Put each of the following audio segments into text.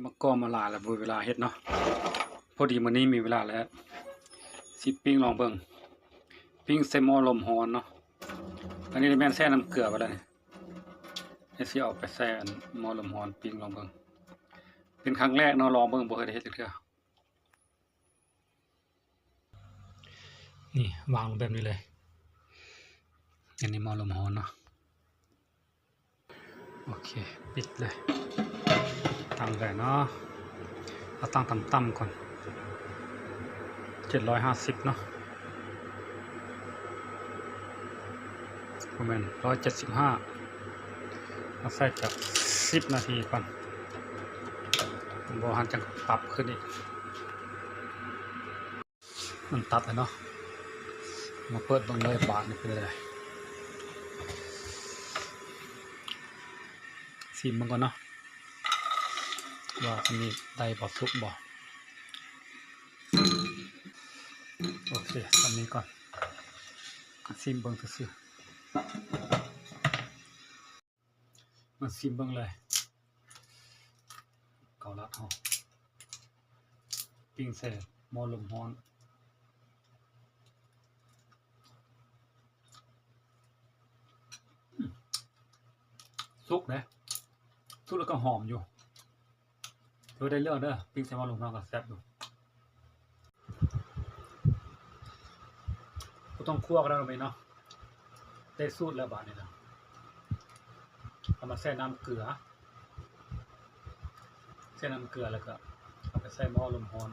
ມາກໍມາຫຼາຍແລ້ວ ບໍ່ມີເວລາເຮັດເນາະ. ພໍດີມື້ນີ້ມີເວລາແລ້ວ ຊິປີ້ງລອງເບິ່ງ ປີ້ງໃສ່ໝໍ້ລົມຮ້ອນເນາະ. ອັນນີ້ແມ່ນແຊ່ນ້ຳເກືອໄວ້ແລ້ວນີ້ ດຽວຊິເອົາໄປໃສ່ອັນໝໍ້ລົມຮ້ອນ ປີ້ງລອງເບິ່ງ. ເປັນຄັ້ງແລກເນາະ ລອງເບິ່ງ ບໍ່ເຄີຍໄດ້ເຮັດຈັກເທື່ອ. ນີ້ວາງແບບນີ້ເລີຍ. ອັນນີ້ໝໍ້ລົມຮ້ອນເນາະ. ໂອເຄ ປິດເລີຍ. ຕັ້ງໄວ້ເນາະ ເອົາຕັ້ງຕ່ຳໆກ່ອນ ເຈັດຮ້ອຍຫ້າສິບເນາະ ບໍ່ແມ່ນ ຮ້ອຍເຈັດສິບຫ້າ. ເອົາໃສ່ຈັກສິບນາທີກ່ອນ ບໍ່ຫັ້ນຈັ່ງປັບຂຶ້ນອີກ. ມັນຕັດແລ້ວເນາະ ມາເປີດເບິ່ງເລີຍ ບາດນີ້ເປັນຈັ່ງໃດ. ຊີມເບິ່ງກ່ອນເນາະ ວ່າອັນນີ້ໄດ້ບໍ່ ສຸກບໍ່. ໂອເຄ ສ່ຳນີ້ກ່ອນ ຊີມເບິ່ງຊື່ໆ. ມາຊີມເບິ່ງເລີຍ ເກົາລັດເຮົາ ປີ້ງໃສ່ໝໍ້ລົມຮ້ອນ. ອືມ ສຸກເດ້ ສຸກແລ້ວກໍຫອມຢູ່. ຖືວ່າໄດ້ເລື່ອງເດີ ປີ້ງແຊລມອນລົມຮ້ອນກໍແຊບຢູ່. ບໍ່ຕ້ອງຂົ້ວກໍໄດ້ເນາະ ໄດ້ສູດແລ້ວບາດນີ້ນະ. ເອົາມາແຊ່ນ້ຳເກືອ ແຊ່ນ້ຳເກືອແລ້ວກໍເອົາໄປໃສ່ໝໍ້ລົມຮ້ອນ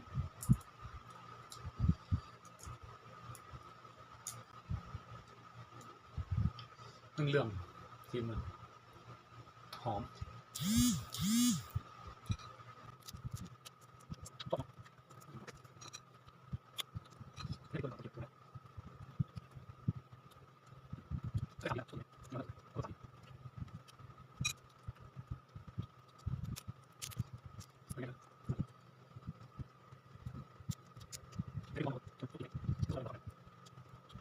ເຫຼືອງໆ ຊີມເບິ່ງ ຫອມ.